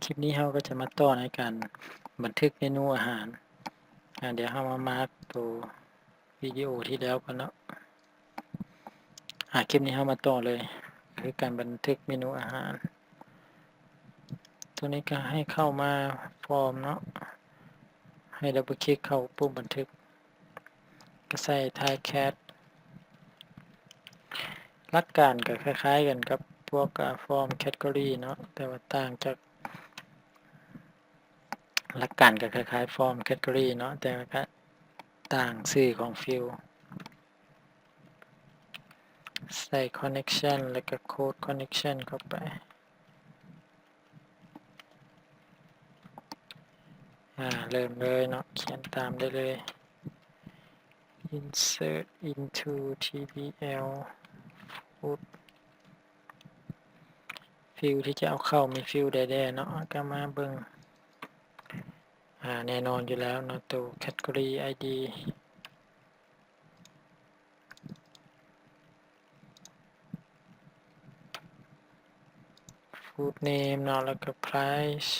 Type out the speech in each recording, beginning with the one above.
ຄລິບນີ້ເຮົາກໍຈະມາຕໍ່ໃນການບັນທຶກເມນູອາຫານ. ອາ ດຽວເຮົາມາມາກໂຕວິດີໂອທີ່ແລ້ວກ່ອນເນາະ. ອາ ຄລິບນີ້ເຮົາມາຕໍ່ເລີຍ ຄືການບັນທຶກເມນູອາຫານ. ໂຕນີ້ກໍໃຫ້ເຂົ້າມາຟອມເນາະ, ໃຫ້ດັບເບິນຄລິກເຂົ້າປຸ່ມບັນທຶກ ກໍໃສ່ Thai cat. ຫຼັກການກໍຄ້າຍໆກັນກັບພວກ ອາ Form Category ເນາະ, ແຕ່ວ່າຕ່າງຈາກ ຫຼັກການກໍຄ້າຍໆ Form Category ເນາະ, ແຕ່ວ່າກໍຕ່າງຊື່ຂອງ Field. ໃສ່ Connection ແລ້ວກໍ Code Connection ເຂົ້າໄປ. ອາ ເລີ່ມເລີຍເນາະ, ຂຽນຕາມໄດ້ເລີຍ. Insert into table food. Field ທີ່ຈະເອົາເຂົ້າມີ Field ໃດແດ່ເນາະ, ກໍມາເບິ່ງ. ອາ ແນ່ນອນຢູ່ແລ້ວເນາະ, ໂຕ Category ID, Food Name ເນາະ, ແລ້ວກໍ Price,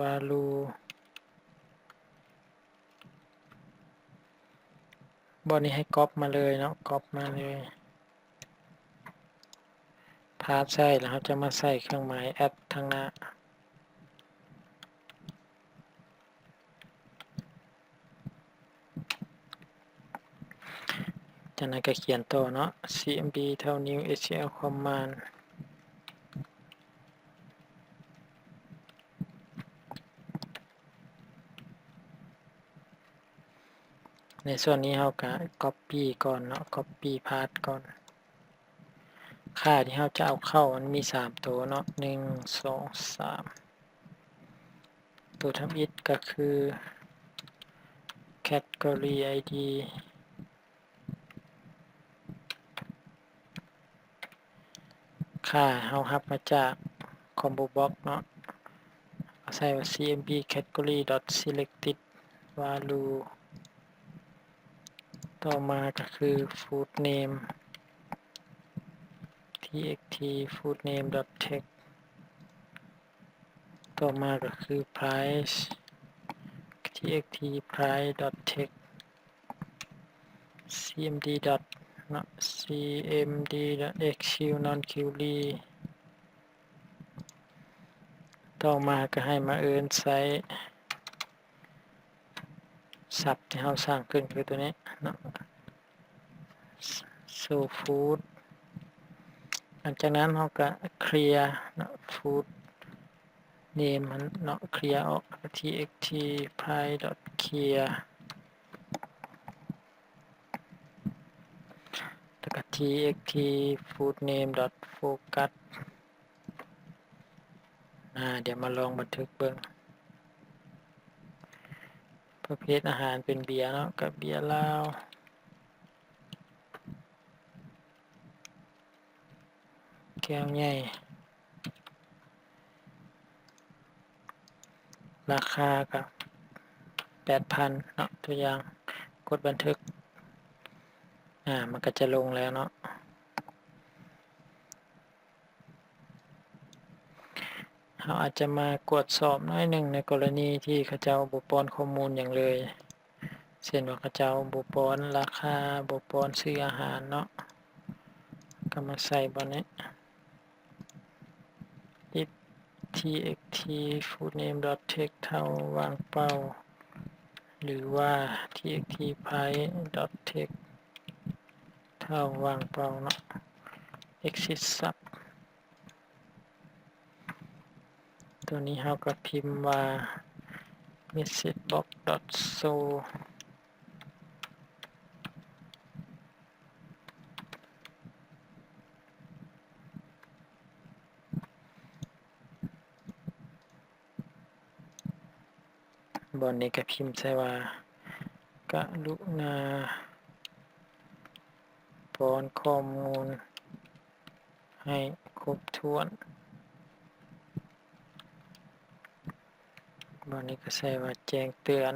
Value. ບ່ອນນີ້ໃຫ້ກັອບມາເລີຍເນາະ, ກັອບມາເລີຍ. Paste ໃສ່ ແລ້ວເຮົາຈະມາໃສ່ເຄື່ອງໝາຍ at ທາງໜ້າ. ຈາກນັ້ນກໍຂຽນຕໍ່ເນາະ, cmd ເທົ່າ new html command. ໃນສ່ວນນີ້ເຮົາກະ copy ກ່ອນເນາະ, copy path ກ່ອນ. ຄ່າທີ່ເຮົາຈະເອົາເຂົ້າມັນມີສາມໂຕເນາະ, ໜຶ່ງ ສອງ ສາມ. ໂຕທຳອິດກໍຄື category id. ຄ່າເຮົາຮັບມາຈາກ Combo Box ເນາະ, ເອົາໃສ່ວ່າ cmd category dot selected value. ຕໍ່ມາກໍຄື food name, txt food name dot text. ຕໍ່ມາກໍຄື price, txt price dot text. cmd dot ເນາະ, cmd dot xq non query. ຕໍ່ມາກໍໃຫ້ມາເອີ້ນໃຊ້ສັບທີ່ເຮົາສ້າງຂຶ້ນ ຄືຕົວນີ້ເນາະ, show food. ຫຼັງຈາກນັ້ນເຮົາກໍ clear ເນາະ, food name ຫັ້ນເນາະ, clear ອອກ, txt price dot clear. ແລ້ວກໍ txt food name dot focus. ອາ ດຽວມາລອງບັນທຶກເບິ່ງ. ປະເພດອາຫານເປັນເບຍເນາະ, ກໍເບຍລາວ. ແກ້ວໃຫຍ່ ລາຄາກໍແປດພັນເນາະ, ຕົວຢ່າງ ກົດບັນທຶກ. ອາ ມັນກໍຈະລົງແລ້ວເນາະ. ເຮົາອາດຈະມາກວດສອບໜ້ອຍໜຶ່ງ ໃນກໍລະນີທີ່ເຂົາເຈົ້າບໍ່ປ້ອນຂໍ້ມູນຫຍັງເລີຍ. ເຊັ່ນວ່າເຂົາເຈົ້າບໍ່ປ້ອນລາຄາ, ບໍ່ປ້ອນຊື່ອາຫານເນາະ, ກໍມາໃສ່ບ່ອນນີ້ if txt food name dot text ເທົ່າວ່າງເປົ່າ ຫຼືວ່າ txt price dot text ເທົ່າວ່າງເປົ່າເນາະ, exit sub. ຕົວນີ້ເຮົາກໍພິມວ່າ message box dot show. ບ່ອນນີ້ກໍພິມໃສ່ວ່າ ກະລຸນາປ້ອນຂໍ້ມູນ ໃຫ້ຄົບຖ້ວນ. ບ່ອນນີ້ກໍໃສ່ວ່າແຈ້ງເຕືອນ.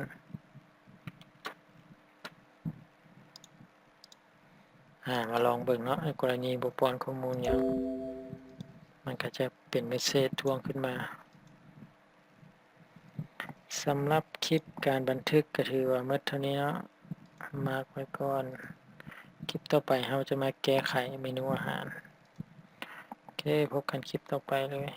ອາ ມາລອງເບິ່ງເນາະ ໃນກໍລະນີບໍ່ປ້ອນຂໍ້ມູນຫຍັງ ມັນກໍຈະເປັນເມສເສດທວງຂຶ້ນມາ. ສຳລັບຄລິບການບັນທຶກກໍຖືວ່າໝົດເທົ່ານີ້ເນາະ ມາກໄວ້ກ່ອນ. ຄລິບຕໍ່ໄປເຮົາຈະມາແກ້ໄຂເມນູອາຫານ. ໂອເຄ ພົບກັນຄລິບຕໍ່ໄປເລີຍ.